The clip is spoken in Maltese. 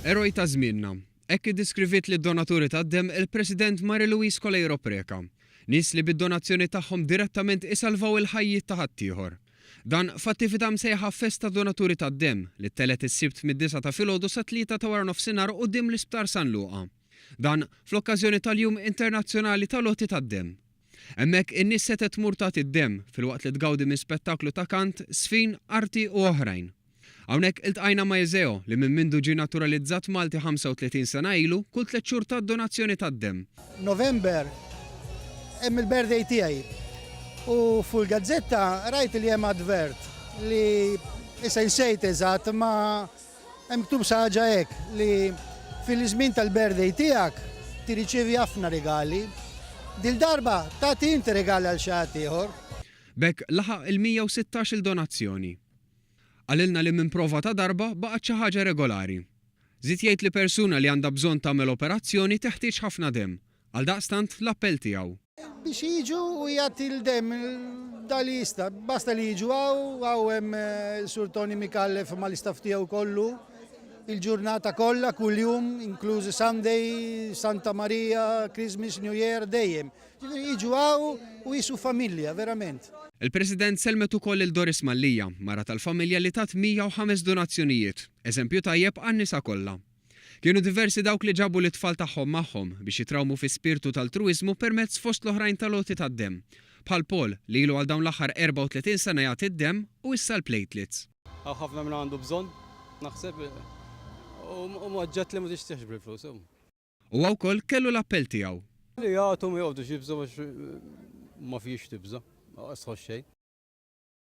Eroj ta' żmienna. Hekk iddiskriviet lid-donaturi tad-demm il-President Marie Louise Coleiro Preca. Nies li bid-donazzjoni tagħhom direttament isalvaw il-ħajjiet ta' ħaddieħor. Dan f'attività msejħa Festa Donaturi tad-Demm li ttelgħet is-Sibt mid-disgħa ta' filgħodu sat-tlieta ta' waranofsinhar quddiem l-Isptar San Luqa. Dan fl-okkażjoni tal-Jum Internazzjonali tal-Għoti tad-Demm. Hemmhekk in-nies setgħet tmur tagħti d-demm filwaqt li tgawdi minn spettaklu ta' kant, żfin, arti u oħrajn. Hawnhekk iltqajna ma' Iseo li minn mindu ġie naturalizzat Malti 35 sena ilu, kull tlett xhur ta donazzjoni tad-demm. November hemm il-birthday tiegħi u fuq il-gazzetta rajt li hemm advert li issa insejt eżatt ma Hemm miktub xi ħaġa hekk li fil-żmien tal-birthday tiegħek tirriċievi ħafna rigali. Dil-darba tagħti inti rigali għal xi ħadd ieħor. B'hekk laħaq il-116 il donazzjoni. Qalilna li minn prova ta' darba baqgħet xi ħaġa regolari. Żied jgħid li persuna li għandha bżonn tagħmel operazzjoni teħtieġ ħafna demm. Għaldaqstant l-appell tiegħu. Biex jiġu u jagħti l-demm da li jista', basta li jiġu hawn, hawn hemm eh, Sur Tony Micallef mal-istaff tiegħu kollu, il-ġurnata kollha kuljum, inklużi Sunday, Santa Maria, Christmas, New Year, dejjem. Jiġu hawn u jisu familja, verament. Il-President sellmet ukoll lil Doris Mallia, mara tal-familja li tat 105 donazzjonijiet, eżempju tajjeb għan-nisa kollha. Kienu diversi dawk li ġabu lit-tfal tagħhom magħhom biex jitrawmu fi spirtu t'altruwiżmu permezz fost l-oħrajn tal-għoti tad-demm. Bħal Paul, li ilu għal dawn l-aħħar 34 sena jagħti d-demm u issa l-platelets. Hawn ħafna min għandu bżonn, naħseb, u huma oġġett li ma tixtrihx bil-flus. Huwa wkoll kellu l-appell tiegħu. Li jagħtu ma joqgħodux jibżgħu għax ma fihx tibża', lanqas tħoss xejn.